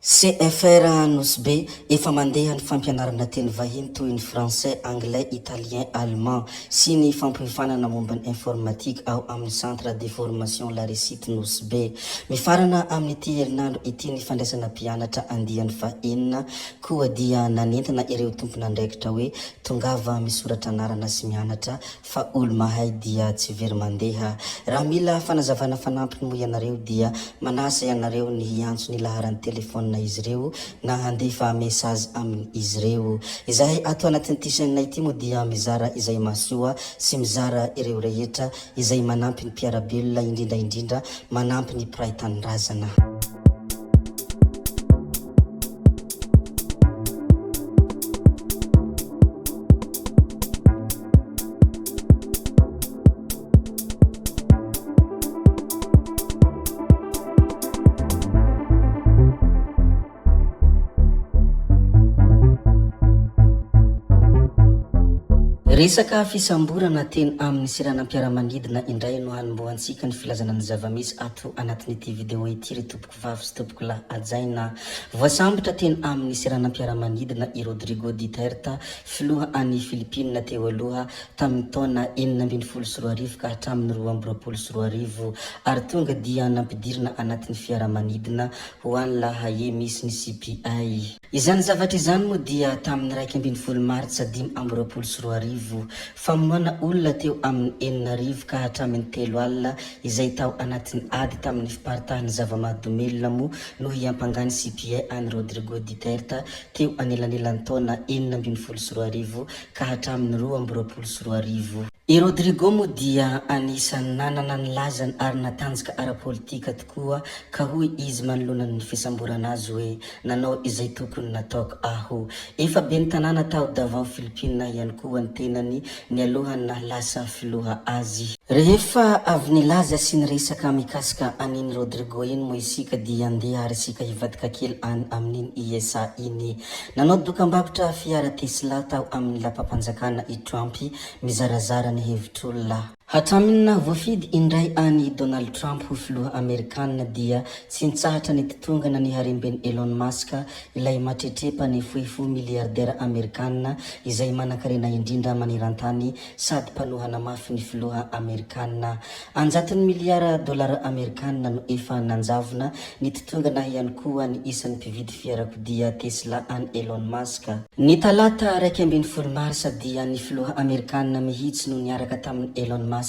CFR Nosy Be, Efa mandeha ny fampianarana teny vahiny toy ny français, anglais, italien, allemand sy ny fampiofanana momba ny informatique ao amin'ny Centre de formation La Réussite Nosy Be. Mifarana amin'ity herinandro ity ny fandraisana mpianatra andiany fahenina koa dia nanentana ireo tompon'andraikitra hoe tongava misoratra anarana sy mianatra fa olo mahay dia tsy very mandeha. Raha mila fanazavana fanampiny moa ianareo dia manasa ianareo ny hiantso ny laharan'ny telephone izy ireo na handefa message amin izy ireo. Izahay ato anatin'ity chaîne ity moa dia mizara izay mahasoa sy mizara ireo rehetra izay manampy ny mpiara-belona indrindra indrindra manampy ny mpiray tanindrazana. Resaka fisamborana teny amin'ny seranam-piaramanidina indray no hanombohantsika ny filazana ny zava-misy ato anatin'ity video ity ry tompoko vavy sy tompoko lahy hajaina. Voasambotra teny amin'ny seranam-piaramanidina i Rodrigo Duterte, filoha any Filipina teo aloha, tamin'ny taona 2016 ka hatramin'ny 2022, ary tonga dia nampidirina anatin'ny fiaramanidina ho any La Haye misy ny CPI. Izany zavatra izany moa dia tamin'ny 11 martsa 2025. Famonoana olona teo amin'ny 6000 ka hatramin'ny 30 izay tao anatin'ny ady tamin'ny fiparitahan'ny zava-mahadomelina moa no hiampangan'ny CPI an'i Rodrigo Duterte teo anelanelan'ny taona 2016 ka hatramin'ny 2022. I Rodrigo moa dia anisan'ny nanana ny lazany ary natanjaka ara-politika tokoa ka hoy izy manoloana ny fisamborana azy hoe, Nanao izay tokony nataoko aho. Efa ben'ny tanàna tao Davao Filipina ihany koa ny tenany nialohan'ny naha lasa filoha azy. Rehefa avy nilaza sy niresaka mikasika an'iny Rodrigo iny moa isika dia andeha ary isika hivadika kely any amin'iny ISA iny. Nanao dokambarotra fiara Tesla tao amin'ny lapam-panjakana i Trump mizarazara ny hevitr'olona. Hatramin'ny nahavoafidy indray an'i Donald Trump ho filoha Amerikana dia tsy nitsahatra nitotongana ny haremben'i Elon Musk, ilay matretre mpanefoefo miliardera Amerikana izay manankarena indrindra manerantany sady mpanohana mafy ny filoha Amerikana. Anjatony miliara dolara Amerikana no efa nanjavona, nitotongana ihany koa ny isan'ny mpividy fiarakodia Tesla an'i Elon Musk. Ny talata 11 marsa dia ny filoha Amerikana mihitsy no niaraka tamin'i Elon Musk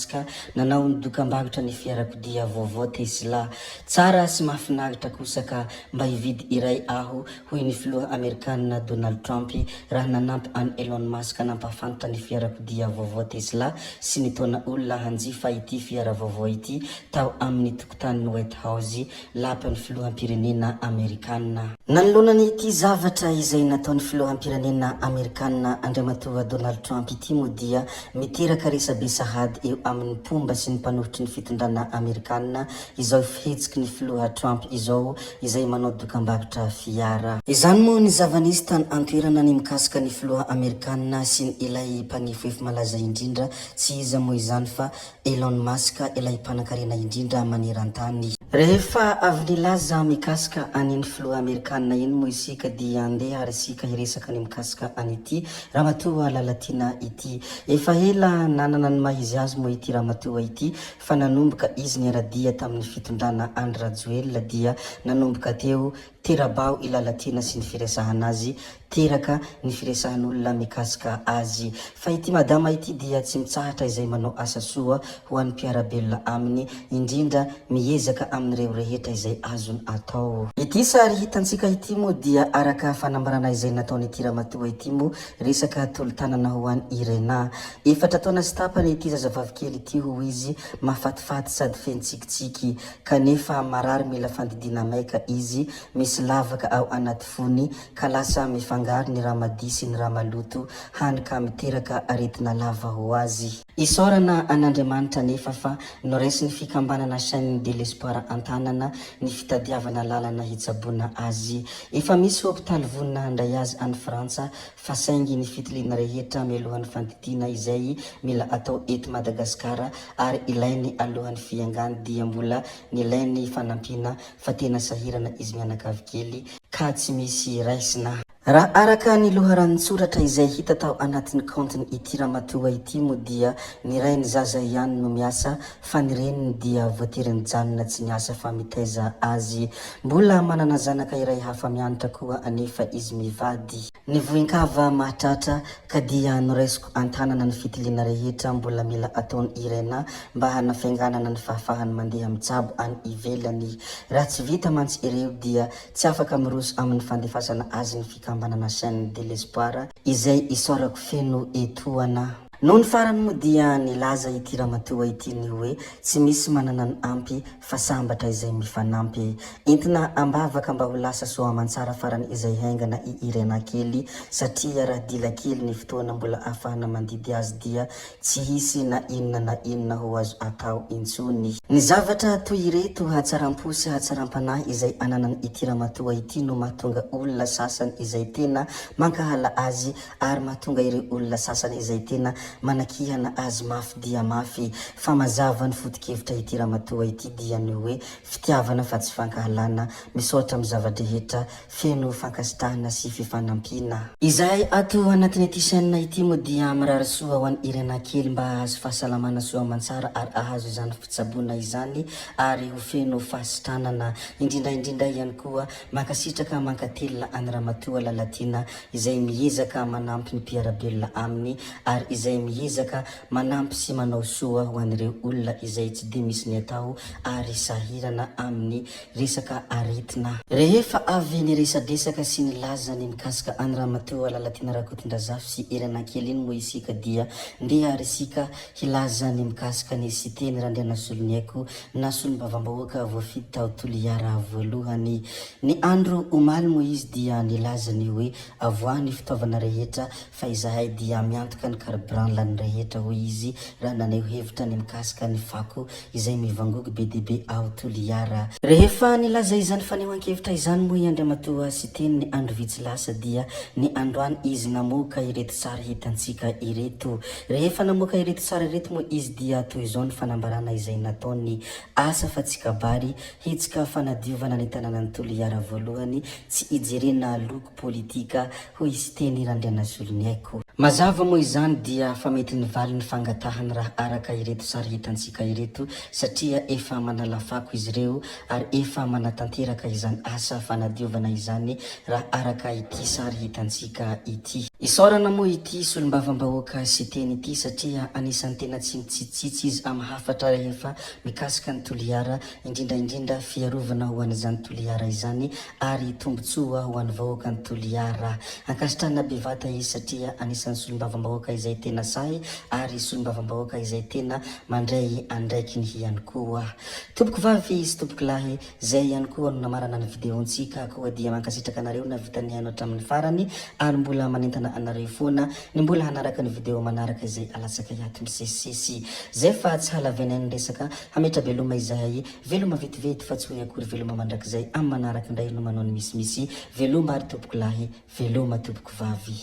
nanao ny dokambarotra ny fiarakodia vaovao Tesla. Tsara sy mahafinaritra kosa ka mba hividy iray aho, hoy ny filoha Amerikana Donald Trump raha nanampy an'i Elon Musk nampahafantatra ny fiarakodia vaovao Tesla sy nitaona olona hanjifa ity fiara vaovao ity tao amin'ny tokotanin'ny White House lapan'ny filoham-pirenena Amerikana. Nanoloana ny ity zavatra izay nataon'ny filoham-pirenena Amerikana Andriamatoa Donald Trump ity moa dia miteraka resabe sahady eo amin'ny mpomba sy ny mpanohitry ny fitondrana Amerikana izao fihetsiky ny filoha Trump izao izay manao dokambarotra fiara. Izany moa ny zava-nisy tany an-toerana ny mikasika ny filoha Amerikana sy ny ilay mpanefoefo malaza indrindra tsy iza moa izany fa Elon Musk ilay mpanankarena indrindra maneran-tany. Rehefa avy nilaza mikasika an'iny filoha Amerikana iny moa isika dia andeha ary isika hiresaka ny mikasika an'ity ramatoa Lalatiana ity. Efa ela nanana ny maha izy azy moa ity ramatoa ity fa nanomboka izy niara-dia tamin'ny fitondrana Andry Rajoelina dia nanomboka teo tera-bao i Lalatiana sy ny firesahana azy teraka ny firesahan'olona mikasika azy. Fa ity madama ity dia tsy mitsahatra izay manao asa soa ho an'ny mpiara-belona aminy, indrindra miezaka amin'ireo rehetra izay azony atao. Ity sary hitantsika ity moa dia araka fanambarana izay nataon'ity ramatoa ity moa resaka tolo-tanana ho an'i Irena. Efatra taona sy tapany ity zazavavikely ity hoy izy, mahafatifaty sady feno tsikitsiky, kanefa marary mila fandidiana maika izy, misy lavaka ao anaty fony ka lasa mifangaro ny rà madio sy ny rà maloto, hany ka miteraka aretina lava ho azy. Isaorana an'Andriamanitra anefa fa noraisin'ny fikambanana Chaîne de l'Espoir an-tanana ny fitadiavana lalana hitsaboana azy. Efa misy hopitaly vonona handray azy any Frantsa fa saingy ny fitiliana rehetra mialohan'ny fandidiana izay mila atao eto Madagasikara ary ilainy alohan'ny fiangany dia mbola nilainy fanampiana fa tena sahirana izy mianakavy kely. ka tsy misy raisina. Raha araka ny loharanon-tsoratra izay hita tao anatin'ny kaontiny ity ramatoa ity moa dia ny rain'ny zaza ihany no miasa fa ny reniny dia voatery nijanona tsy niasa fa mitaiza azy. Mbola manana zanaka iray hafa mianatra koa anefa izy mivady. Ny voin-kava mahatratra ka dia noraisiko an-tanana ny fitiliana rehetra mbola mila ataon'i Irena mba hanafainganana ny fahafahany mandeha mitsabo any ivelany. Raha tsy vita mantsy ireo dia Tsy afaka miroso amin'ny fandefasana azy ny fikambanana Chaîne de l'espoir izay isaorako feno etoana. Nony farany moa dia nilaza ity ramatoa ity ny hoe tsy misy manana ny ampy fa sambatra izay mifanampy. Entina ambavaka mba ho lasa soa aman-tsara farany izay haingana i Irena kely satria raha dila kely ny fotoana mbola ahafahana mandidy azy dia Tsy hisy na inona na inona ho azo atao intsony. Ny zavatra toy ireto hatsaram-po sy hatsaram-panahy izay ananan' ity ramatoa ity no mahatonga olona sasany izay tena mankahala azy ary mahatonga ireo olona sasany izay tena manakihana azy mafy dia mafy. Fa mazava ny foto-kevitra ity ramatoa ity dia ny hoe fitiavana fa tsy fankahalana. Misaotra amin'ny zava-drehetra. Feno fankasitrahana sy fifanampiana. Izahay ato anatin'ity chaîne ity moa dia mirary soa ho an'i Irena kely mba hahazo fahasalamana soa aman-tsara ary ahazo izany fitsaboana izany ary ho feno fahasitranana. Indrindra indrindra ihany koa mankasitraka mankatelina an'i Ramatoa Lalatiana izay miezaka manampy ny mpiara-belona aminy ary izay miezaka manampy sy manao soa ho an'ireo olona izay tsy dia misy ny atao ary sahirana amin'ny resaka aretina. Rehefa avy niresadresaka sy nilaza ny mikasika an'i Ramatoa Lalatiana Rakotondrazafy sy Irena kely iny moa isika dia ndeha ary isika hilaza ny mikasika ny Siteny Randrianasoloniaiko na solombavambahoaka voafidy tao Toliara voalohany. Ny andro omaly moa izy dia nilaza ny hoe avoahy ny fitaovana rehetra fa izahay dia miantoka ny carburant lany rehetra hoy izy raha naneho hevitra ny mikasika ny fako izay mivangogo be dia be ao Toliara. Rehefa nilaza izany fanehoan-kevitra izany moa i Andriamatoa Siteny ny andro vitsy lasa dia ny androany izy namoaka ireto sary hitantsika ireto. Rehefa namoaka ireto sary ireto moa izy dia toy izao ny fanambarana izay nataony, Asa fa tsy kabary, hetsika fanadiovana ny tanànan'i Toliara voalohany tsy ijerena loko politika, hoy i Siteny Randrianasoloniaiko. Mazava moa izany dia fa mety nivaly ny fangatahany raha araka ireto sary hitantsika ireto satria efa manala fako izy ireo ary efa manatanteraka izany asa fanadiovana izany raha araka ity sary hitantsika ity. Isaorana moa ity solombavambahoaka Siteny ity satria anisan'ny tena tsy mitsitsitsy izy amin'ny hafatra rehefa mikasika ny Toliara, indrindra indrindra fiarovana ho an'izany Toliara izany ary tombotsoa ho an'ny vahoakan'i Toliara. Ankasitrahana bevata izy satria anisan'ny solombavambahoaka izay tena sahy ary solombavambahoaka izay tena mandray andraikiny ihany koa. Tompoko vavy sy tompoko lahy, zay ihany koa no namarana ny video-ntsika koa dia mankasitraka anareo nahavita nihaino hatramin'ny farany ary mbola manentana anareo foana ny mbola hanaraka ny video manaraka izay alatsakay ato misesisesy. Zay fa tsy halavainay ny resaka, hametra-beloma izahay. Veloma vetivety fa tsy hoe akory veloma mandrakizay amin'ny manaraka indray no manao ny misimisy veloma ary tompoko lahy veloma tompoko vavy.